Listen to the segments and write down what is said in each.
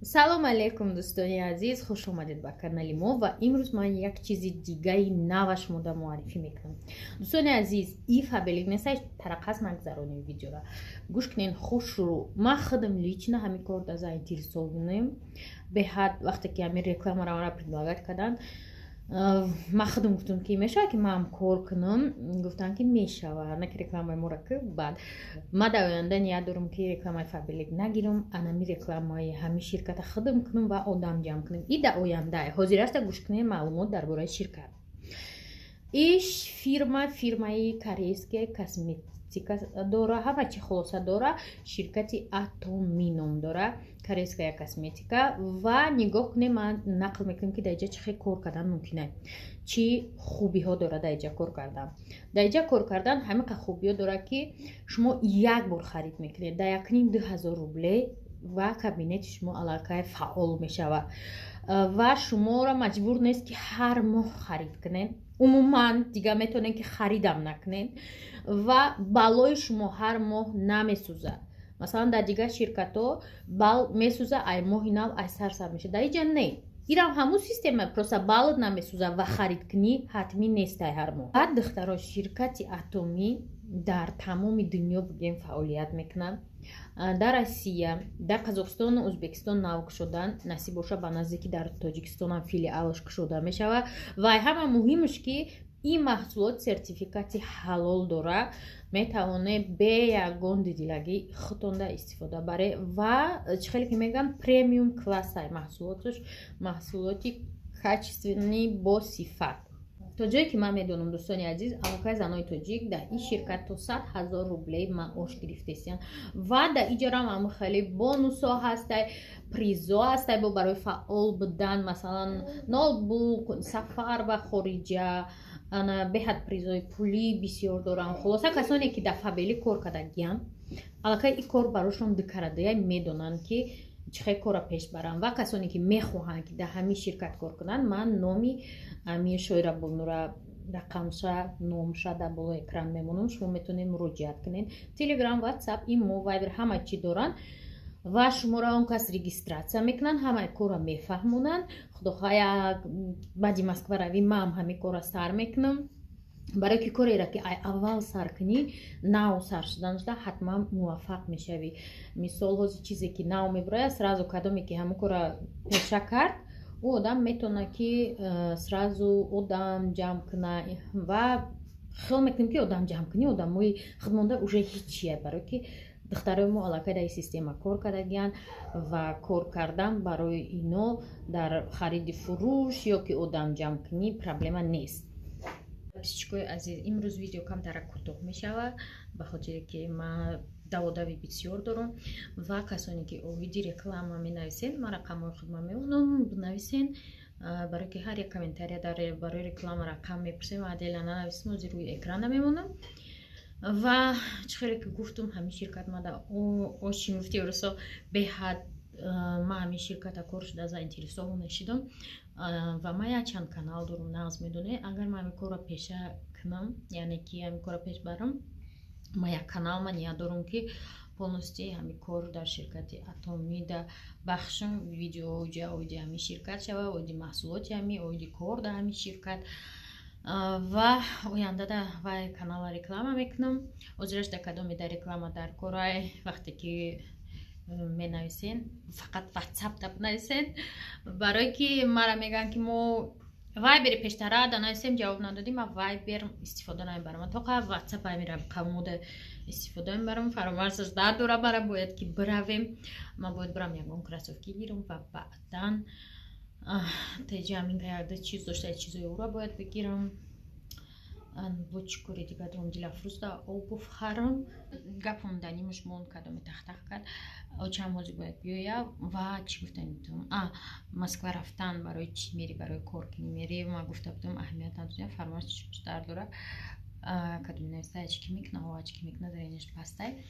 Салом алейкум, дӯстони азиз, хуш омадед ба канали мо. Ва имрӯз ман як чизи дигаи нава шумода муаррифӣ мекунам. Дӯстони азиз, и Фаберлик несай, тараққас нагзаронем, видеора гӯш кунен хушрӯ. Ман худам лично ҳамин кор да заинтересованем беҳад. Вақте ки ҳамин рекламаро мара предлагать карданд, ман худам гуфтам, ки мешавад, ки манам кор кунам? Гуфтанд, ки мешавад, на ки рекламаи моро ки. Баъд ма дар оянда ният дорам, ки рекламаи Фаберлик нагирам, анами рекламаи ҳамин ширката худам кунам ва одам ҷамъ кунам. И дар оянда, ҳозир аста гӯш кунем маълумот дар бораи ширкат. Иш фирма фирмаи корейская косметика дора, ҳама чи хулоса дора. Ширкати Атоми ном дора, корейская косметика. Ва нигоҳ кунем, ман нақл мекунем, ки дар иҷа чӣ хел кор кардан мумкин аст, чӣ хубиҳо дорад дар иҷа кор кардан. Дар иҷа кор кардан ҳамин хубиҳо дорад, ки шумо як бор харид мекунед дар 1,5-2 ҳазор рубле ва кабинети шумо аллакай фаъол мешавад ва шуморо маҷбур нест, ки ҳар моҳ харид кунед. Умуман дига метавонед, ки харидам накунед ва баллои шумо ҳар моҳ намесӯзад. Масалан, дар дигар ширкатҳо бал месӯза, ай моҳи нав ай сар сар мешавад. Дар иҷа не, ирам ҳамун система, просто баллат намесӯзад ва харидкунӣ ҳатмӣ нестай ҳар моҳ. Баъд, духтаро, ширкати Атомӣ дар тамоми дунё бигем фаъолият мекунад. Дар Россия, дар Қазоқистону Ӯзбекистон нав кушодан, насиб боша, ба наздикӣ дар Тоҷикистонам филиалш кушода мешавад. Ва ҳама муҳимаш, ки ин маҳсулот сертификати ҳалол дора, метавонед бе ягон дудилагӣ худтонда истифода баред. Ва чӣ хеле ки мегӯям, премиум классай маҳсулоташ, маҳсулоти качественный, бо сифат. То ҷое ки ман медонам, дӯстони азиз, аллакай занои тоҷик дар ин ширкат то 100 000 рублей маош гирифтесиянд. Ва дар иҷорам ҳам хеле бонусҳо ҳастай, призо ҳастай бо барои фаъол будан, масалан, ноутбук, сафар ба хориҷа, ана беҳад призои пулӣ бисёр доранд. Хулоса, касоне ки дар Фаберлик кор кардагиянд, аллакай ин кор барошон дукарадая, медонанд, ки чӣ хел корро пеш баранд. Ва касоне ки мехоҳанд, ки дар ҳамин ширкат кор кунанд, ман номи амир Шоира Булнура, рақамша, номша дар болои экран мемонам, шумо метавонед муроҷиат кунед. Телеграм, Ватсап, Имо, Вайбер, ҳама чӣ доранд ва шуморо он кас регистрация мекунанд, ҳамаи корро мефаҳмонанд. Худохоҳ, баъди Москва равӣ, маам ҳамин корро сар мекунам, барое ки кореро ки ай аввал сар кунӣ, нав сар шуданашда ҳатман муваффақ мешавӣ. Мисол, ҳозир чизе ки нав мебирояд, сразу кадоме ки ҳамон корро пеша кард, ӯ одам метавонад, ки сразу одам ҷамъ куна. Ва хиёл мекунем, ки одам ҷамъ кунӣ, одамои худмонда уже ҳичия, барое ки духтарои мо аллакай дар ин система кор кардагиянд ва кор кардан барои ино дар хариди фурӯш ё ки одам ҷамъкунӣ проблема нест. Подписчикои азиз, имрӯз видео камтара кӯтоҳ мешавад, ба хотире ки ман даводави бисёр дорам. Ва касоне ки оиди реклама менависен, ман рақамҳои худма мемонам, бинависен, барое ки ҳар як комментария дар барои реклама рақам мепурсем. Отдельно нанависем, ҳозир рӯи экрана мемонам. Ва чӣ хеле ки гуфтум, ҳамин ширкат мада очень гуфти русо беҳад. Ман ҳамин ширката кор шуда заинтересована шудам ва ман якчанд канал дорам, нағз медонед. Агар ман ҳамин корро пеша кунам, яъне ки ҳамин корро пеш барам, ман як канал ман ният дорам, ки полностью ҳамин кор дар ширкати Атомида бахшам, видео оиди ҳамин ширкат шава, оиди маҳсулоти ҳамин, оиди кор дар ҳамин ширкат. Ва ояндада вай канала реклама мекунам. Ҳозираш дар кадоме дар реклама дар корай, вақте ки менависен, фақат Ватсап да бинависен, барое ки мара мегӯянд, ки мо Вайбери пештара да нависем, ҷавоб надодим. Ма Вайбер истифода намебарам, тоқа Ватсап амирам қамода истифода мебарам. Фаромарсаш дар дора, бара бояд ки биравем. Ман бояд бирам, ягон кроссовки гирам ва баъдан теҷа ҳамин якда чиз дошта, чизои ӯро бояд бигирам. Бо чӣ кори дига дорам? Дилафрӯзда обув харам. Гапам данимаш мон, кадоме тахтах кард, очам ҳозир бояд биёя. Ва чӣ гуфтаним? А Москва рафтан барои чӣ мери? Барои кор кунӣ мери. Ма гуфта будам, аҳамият надодем, фармоиш дар дора. Кадоме нависта, ачки мекуна, ачки мекуна, зренияш пастай.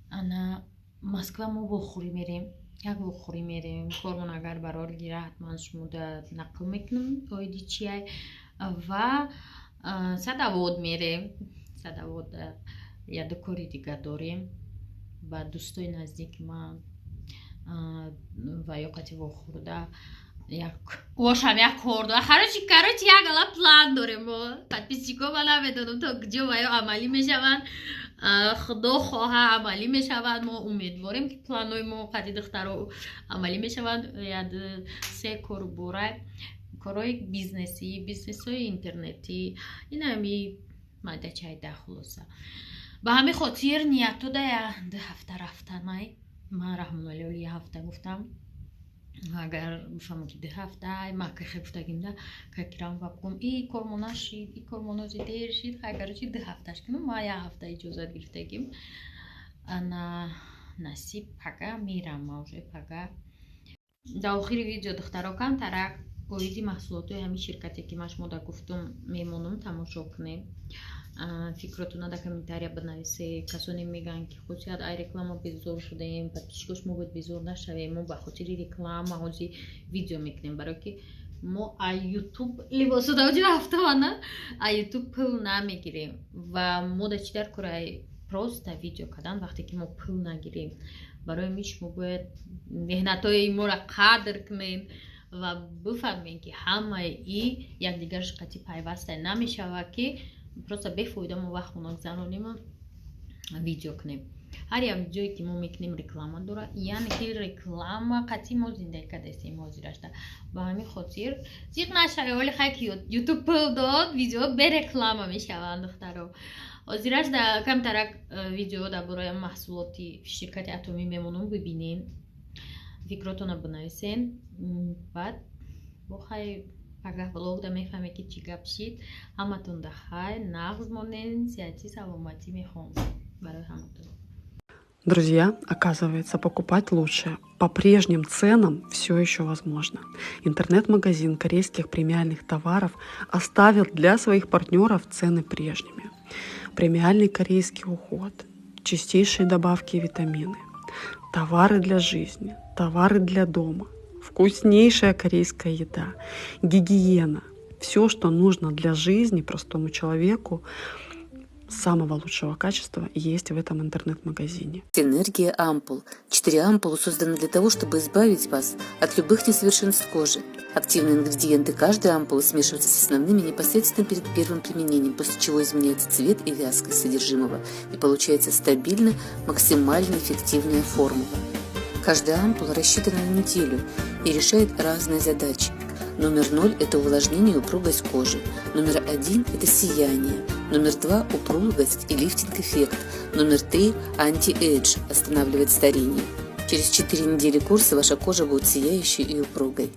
Ана Москва мо вохӯрӣ мерем, як вохӯрӣ мерем. Кормон агар барор гира, ҳатман шумода нақл мекунам оиди чиай. Ва Садовод мерем, Садовод яду кори дига дорем. Ба дӯстои наздики ман. Ва ё қати вохӯрда як ошам, як кор дора. Короче, як ала план дорем мо, подписчико. Ма намедонам, то куҷо ва ё амалӣ мешаванд. Худо хоҳа, амалӣ мешаванд. Мо умедворем, ки планҳои мо қади духтаро амалӣ мешаванд. Як се кору бора, корҳои бизнесӣ, бизнесҳои интернетӣ, инами майдачайда. Хулоса, ба ҳамин хотир ниятто да 2 ҳафта рафтанай. Ман Раҳмоналиоли як ҳафта гуфтам. Агар бифаҳмам, ки 2 ҳафта ма кахе гуфтагим да какирам ва бигум, и кормо нашид, и кормонози дер шид. Хай, короче, 2 ҳафташ кунам. Ма як ҳафта иҷозат гирифтагим. Ана, насиб, пага мерам ма уже пага. Дар охири видео, духтаро, камтарак оиди маҳсулотҳои ҳамин ширкате, ки ман шумо да гуфтум, мемонам, тамошо кунем. Фикротона дар комментария бинависе. Касоне мегӯянд, ки хусусият ай реклама безор шудаем. Подписчикош, мо бояд безор нашавем. Мо ба хотири реклама ҳозир видео мекунем, барое ки мо ай Ютуб либосодаоҷи рафтавана, ай Ютуб пул намегирем. Ва мо да чӣ дар кораи просто видео кардан, вақте ки мо пул нагирем? Барои ми шумо бояд меҳнатҳои моро қадр кунед ва бифаҳмем, ки ҳамаи и якдигарш қатъи пайваста. Намешавад, ки просто бефоида мо вақт гузаронем, видео кунем. Ҳар як видеое, ки мо мекунем, реклама дорад, яъне ки реклама қатъи мо зиндагӣ кардастем ҳозирашта. Ба ҳамин хотир зиқ нашавед. Вале хай, ки Ютуб пул дод, видео береклама мешаванд, духтаро. Ҳозираш да камтарак видео дар бораи маҳсулоти ширкати Атомӣ мемонам, бибинем, фикротона бинависен. Баъд бо хай, пагаҳ влогда мефаҳме, ки чӣ гап шид. Ҳаматон да хайр, нағз монен, сиҳатӣ, саломатӣ мехоҳам барои ҳаматон. Друзья, оказывается, покупать лучшее по прежним ценам все еще возможно. Интернет-магазин корейских премиальных товаров оставил для своих партнеров цены прежними. Премиальный корейский уход, чистейшие добавки и витамины, товары для жизни, товары для дома, вкуснейшая корейская еда, гигиена. Все, что нужно для жизни простому человеку, самого лучшего качества, есть в этом интернет-магазине. Энергия ампул. Четыре ампулы созданы для того, чтобы избавить вас от любых несовершенств кожи. Активные ингредиенты каждой ампулы смешиваются с основными непосредственно перед первым применением, после чего изменяется цвет и вязкость содержимого и получается стабильно максимально эффективная формула. Каждая ампула рассчитана на неделю и решает разные задачи. Номер 0 – это увлажнение и упругость кожи. Номер 1 – это сияние. Номер 2 – упругость и лифтинг-эффект. Номер 3 – anti-age, останавливает старение. Через 4 недели курса ваша кожа будет сияющей и упругой.